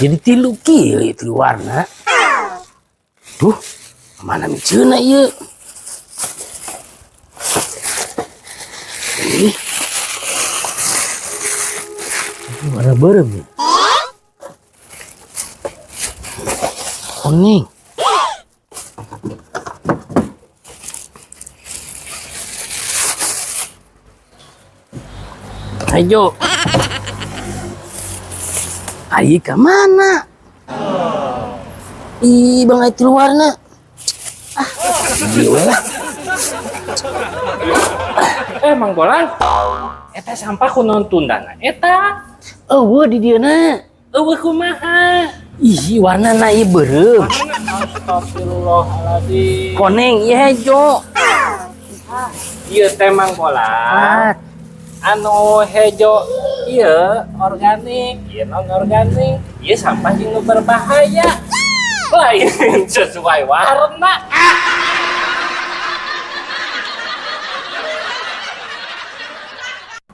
Jadi tilu kieu ieu, tilu warna. Duh, mana miceuna ieu? Ih. Ini warna beureum ya. Kuning. Ayo. Ayo ke mana? Ih, bang itu warna. Ah, iya lah. Eh, Mang Bolang. Eta sampah kunaon tundana eta? Eueuh di dieu na. Eueuh kumaha? Ih, warna na ieu beureum. Astagfirullahaladzim. Koneng ieu hejo. Ieu teh Mang Bolang. Ah, Anu hejo ieu organik, ieu non organik. Ieu sampah jeung nu berbahaya. Lain sesuai warna.